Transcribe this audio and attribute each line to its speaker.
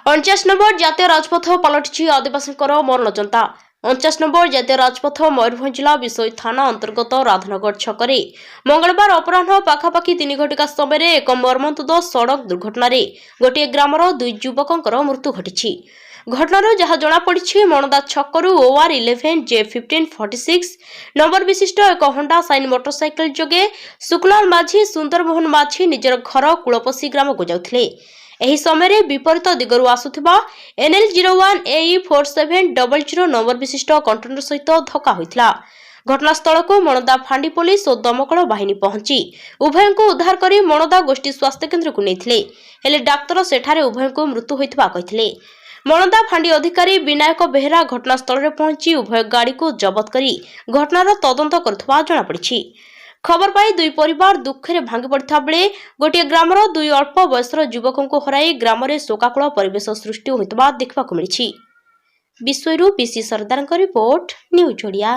Speaker 1: 49 number ଜାତୀୟ ରାଜପଥ ପାଲଟିଛି ଆଦିବାସୀଙ୍କର ମରଣଯନ୍ତା। 49 ନମ୍ବର ଜାତୀୟ ରାଜପଥ ମୟୂରଭଞ୍ଜ ଜିଲ୍ଲା ବିଶୋଇ ଥାନା ଅନ୍ତର୍ଗତ ରାଧାନଗର ଛକରେ ମଙ୍ଗଳବାର ଅପରାହ୍ନ ପାଖାପାଖି 3 ଘଟିକା ସମୟରେ ଏକ ମର୍ମନ୍ତୁଦ ସଡ଼କ ଦୁର୍ଘଟଣାରେ ଗୋଟିଏ ଗ୍ରାମର ଦୁଇ ଯୁବକଙ୍କର ମୃତ୍ୟୁ ଘଟିଛି। ଘଟଣାରୁ ଯାହା ଜଣାପଡ଼ିଛି, ମଣଦା ଛକରୁ OR 11 J 1546 number ବିଶିଷ୍ଟ ଏକ ହୋଣ୍ଡା ସାଇନ୍ ମୋଟରସାଇକେଲ ଯୋଗେ ଶୁକ୍ଲାଲ ମାଝୀ, ସୁନ୍ଦରମୋହନ ମାଝୀ ନିଜର ଘର କୁଳପଶି ଗ୍ରାମକୁ ଯାଉଥିଲେ। ଏହି ସମୟରେ ବିପରୀତ ଦିଗରୁ ଆସୁଥିବା NL 01 AE 4700 number ବିଶିଷ୍ଟ କଣ୍ଟେନର ସହିତ ଧକ୍କା ହୋଇଥିଲା। ଘଟଣାସ୍ଥଳକୁ ମଣଦା ଫାଣ୍ଡି ପୋଲିସ ଓ ଦମକଳ ବାହିନୀ ପହଞ୍ଚି ଉଭୟଙ୍କୁ ଉଦ୍ଧାର କରି ମଣଦା ଗୋଷ୍ଠୀ ସ୍ୱାସ୍ଥ୍ୟକେନ୍ଦ୍ରକୁ ନେଇଥିଲେ। ହେଲେ ଡାକ୍ତର ସେଠାରେ ଉଭୟଙ୍କୁ ମୃତ୍ୟୁ ହୋଇଥିବା କହିଥିଲେ। ମଣଦା ଫାଣ୍ଡି ଅଧିକାରୀ ବିନାୟକ ବେହେରା ଘଟଣାସ୍ଥଳରେ ପହଞ୍ଚି ଉଭୟ ଗାଡ଼ିକୁ ଜବତ କରି ଘଟଣାର ତଦନ୍ତ କରୁଥିବା ଜଣାପଡ଼ିଛି। ଖବର ପାଇ ଦୁଇ ପରିବାର ଦୁଃଖରେ ଭାଙ୍ଗି ପଡ଼ିଥିବା ବେଳେ ଗୋଟିଏ ଗ୍ରାମର ଦୁଇ ଅଳ୍ପ ବୟସର ଯୁବକଙ୍କୁ ହରାଇ ଗ୍ରାମରେ ଶୋକାକୁଳ ପରିବେଶ ସୃଷ୍ଟି ହୋଇଥିବା ଦେଖିବାକୁ ମିଳିଛି। ବିଶୋଇରୁ ପିସି ସରଦାରଙ୍କ ରିପୋର୍ଟ, ନ୍ୟୁଜ୍ ଓଡ଼ିଆ।